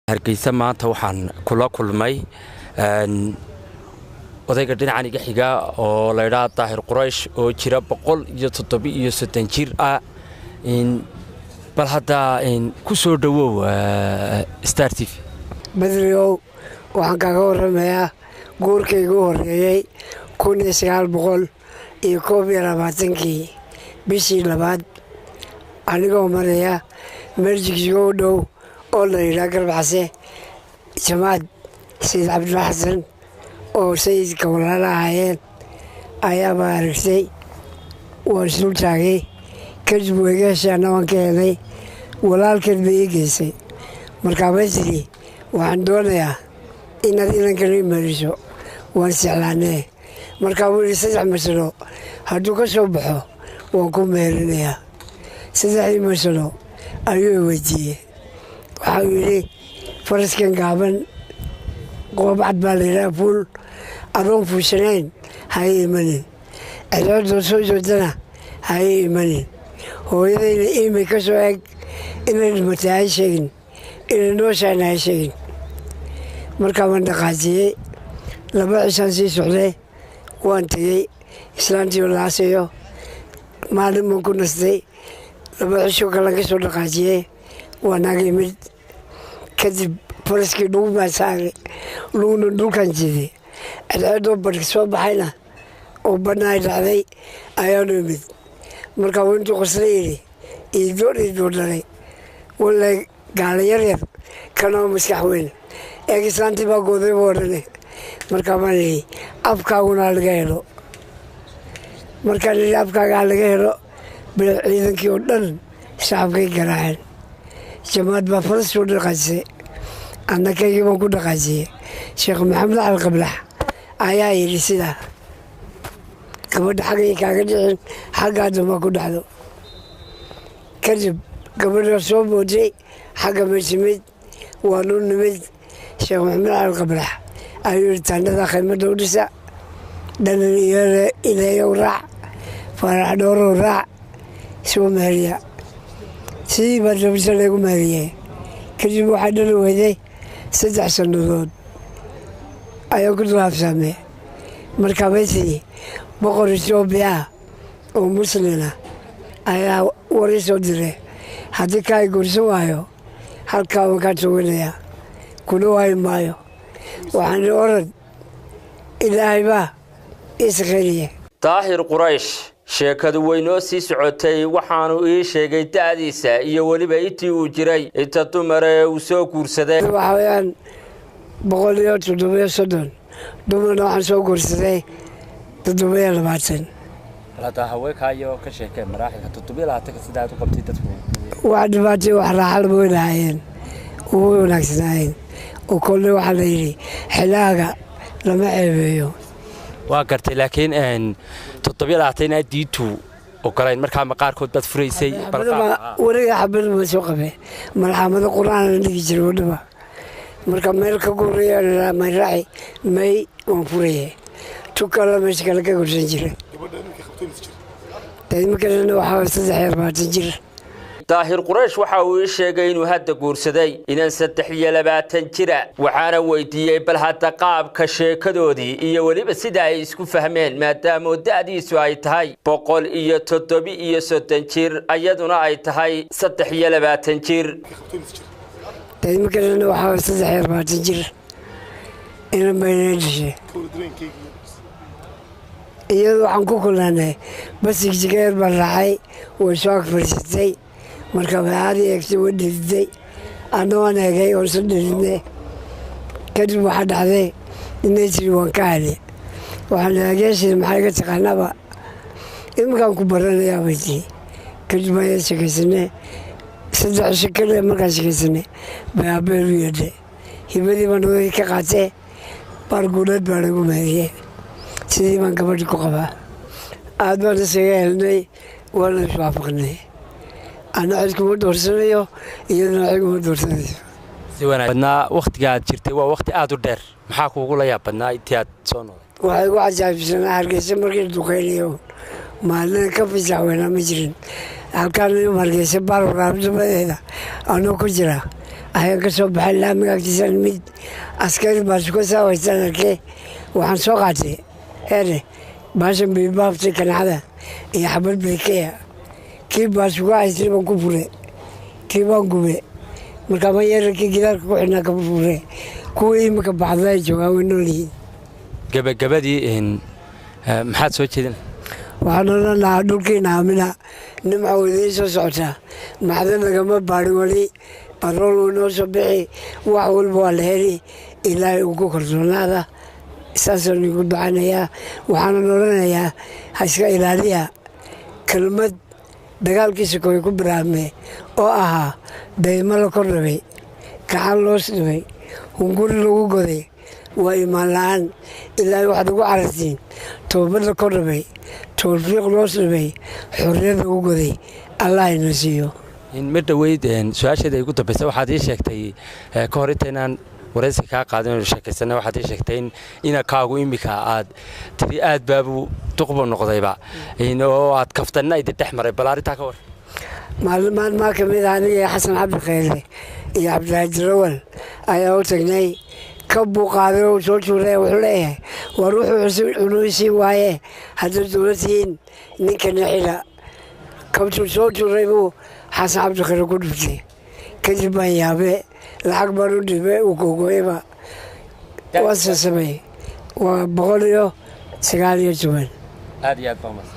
Hargeysa maanta waxaan kula kulmay odayga dhinacan iga xiga oo laydhaa Daahir Quraysh oo jira 137 jir ah. Bal hadda ku soo dhowow Star t v. Badriow, waxaan kaaga waramayaa guurkaygu horreeyey 1921-kii bishii labaad, anigoo maraya merjigsigo u dhow oo la yidhaha Garbaxase, Jamaad Sayid Cabdilla Xasan oo sayidka walaala ahaayeen ayaabaa aragtay. Waan isdul taagay, kadib weegaashaana waan ka helay, walaalkeed bay ii geysay. Markaabay tidhi, waxaan doonayaa inaad inankana imariso, waan isjeclaanee. Markaa wuu yidhi, 3 masalo hadduu ka soo baxo waan ku meherinayaa. 3dii masalo ayuu weydiiyey. Waxau yidhi, faraskan gaaban qoobcad baa la yidhaha, fuul adoon fuushanayn ha ii imanin, cidoodoo soo joodana ha ii imanin, hooyadayna iimay ka soo eg, inay dhimatay ha sheegin, inay nooshahayna ha sheegin. Markaa waan dhaqaajiyey, 2 cishaan sii socday, waan tegey islaantii oo laasayo. Maalin baan ku nastay, 2 cisho kalan ka soo dhaqaajiyey, waan ag imid. Kadib faraskii dhug baan saaray, lugna dhulkan jiiday, cadceedoo badhka soo baxayna oo badhna ay dhacday ayaanu imid. Markaa wuu intuu qosla yidhi, iidoor iidoor dhalay wallay, gaala yar yar kanoo maskax weyn eeg, islaantii baa gooday buu odhane. Markaa baan idhi, afkaaguna ha laga helo. Markaan idhi afkaaga ha laga helo, bil ciidankii oo dhan shacabkay garaaceen. Jamaad baa faras soo dhaqaajisay, annakaygii baan ku dhaqaajiyey. Sheekh Maxamed Cali Qablax ayaa yidhi, sidaa gabadha xaggay kaaga dhicin, xaggaa dambaa ku dhacdo. Kadib gabadha soo booday, xagga ma timid, waanu nimid. Sheekh Maxamed Cali Qablax ayuu yidhi, taandhada khaymadda u dhisa, dhanan iyo ileeyow raac, Faarax Dhoorow raac, soo meheriya. Sidii baa dabisa lagu meheriyey. Kadib waxaa dhali weyday, 3 sannadood ayaan ku dulaabsaamay. Markaa bay tidhi, boqor Etoobiya oo muslina ayaa warii soo diray, haddii kaa guursan waayo halkaa waan kaa toganayaa, kuna waayi maayo. Waxaan idhi, orad, Ilaahay baa iisakayniye. Daahir Quraysh sheekadu way noo sii socotay. Waxaanu ii sheegay da'diisa iyo weliba intii uu jiray, inta dumara ee uu soo guursaday. Waxaa weeyaan 137 dumarna, waxaan soo guursaday 27. Haweenkaayo ka sheekee maraaxilka 27-ka sida aad u qabtay dadku. Wax dhibaatay, wax raaxalba way lahaayeen, way wanaagsanaayeen, oo kolley waxaa la yidhi, xilaaga lama ceebeeyo. Waa gartay, laakiin 27 inaad diintu ogolayn, markaa ma qaarkood baad furaysay? Weliga xabad ma soo qabe, malxamado qur-aan la dhigi jiray wadhaba. Marka meel ka guuraya, may raaci, may waan furaye, tukala meesha kale ka gursan jiray. Iminkalena waxaa 23 jir. Daahir Quraysh waxa uu ii sheegay inuu hadda guursaday inan 23 jira. Waxaana weydiiyey bal hadda qaabka sheekadoodii iyo weliba sida ay isku fahmeen, maadaamoo da'diisu ay tahay 137 jir, iyaduna ay tahay 23 jir. Iminkalena waxaa 23 jir, inan baynay dhashay. Iyadu waxaan ku kulannay basig jigeer baan raacay, way soo ag fadhiisatay. Marka aadi eegtay, way dhididday, anna waan eegay oon isla dhididnay. Kadib waxaa dhacday inay tiri, waan ka helay. Waxaan eegeeshii, maxaa iga taqaanaaba? Iminkaan ku baranayaa, bay tiri. Kadib baan sheekaysanay 3 cisho kaliya. Markaan sheekaysanay bay aabeel u yeedhay, hibadii baan odagii ka qaatay, baar guuleed baa lagu meheriyey. Sidii baan gabadhi ku qabaa. Aad baan isaga helnay, waana iswaafaqnay. Anna cid kuma doorsanayo, iyaduna cid kuma doorsanayso. Si wanaag badnaa wakhtiga aad jirtay waa wakhti aad u dheer. Maxaa kuugu la yaab badnaa intii aad soo noolay? Waxay igu cajaabsanaa Hargeysa markii duqeynayo, maalina ka fisax weynaa ma jirin. Halkaan Hargeysa baar waraabnimadeeda anoo ku jira Ayaan ka soo baxay laamiga agtiisaan mid askari baasuka saa haystaan arkee. Waxaan soo qaatay ere baashan biibaaftay kancada iyo xabad beekeya. Kii baasuka haystay baan ku fure, kii baan gube. Markaa ma yeerarkii gidaarka ku xidhnaa kama fure. Kuwii imika baxda ay joogaan way nool yihiin. Gabagabadii, maxaad soo jeedin? Waxaan odhan lahaa, dhulkiina aamina, nimca idiin soo socotaa. Maxdan lagama baadhin weli, barool wuu noo soo bixi, wax walba waa la heli. Ilaahay uu ku kalsoonaada, saasaan igu ducanayaa. Waxaanan odhanayaa, ha iska ilaaliya kelmad dagaalkiisa koy ku bilaabmay oo ahaa daymo la kor dhabay, gacan loos dhibay, hunguri lagu goday, waa imaan la-aan. Ilaahay waxaad ugu carartiin toobad la kor dhabay, towfiiq loos dhibay, xorriyad lagu goday, Allah ina siiyo. Ma dhoweyd su-aasheeda igu dambaysa, waxaad ii sheegtay ka hor intaynaan waraysi kaa qaadin oonu sheekaysana, waxaad ii sheegtay in inankaagu iminka aad tiri aad baabuu duqbu noqdayba oo aad kaftanna idin dhex maray. Bal arrintaa ka war. Maalin maalmaa ka mid ah, aniga iyo Xasan Cabdi Khayre iyo Cabdilaahi Darawal ayaa u tagnay. Ka buu qaaday oo soo tuuray. Wuxuu leeyahay, war wuxuu cunuysii waaye, haddaad dowlad tihiin ninkana xidha. Kabtuu soo tuuray buu Xasan Cabdi Khayre ku dhuftay. Kadib baan yaabe, lacag baan u dhibay, uu googooyaba waa sasamay. Waa 119. Aad iyo aad baa.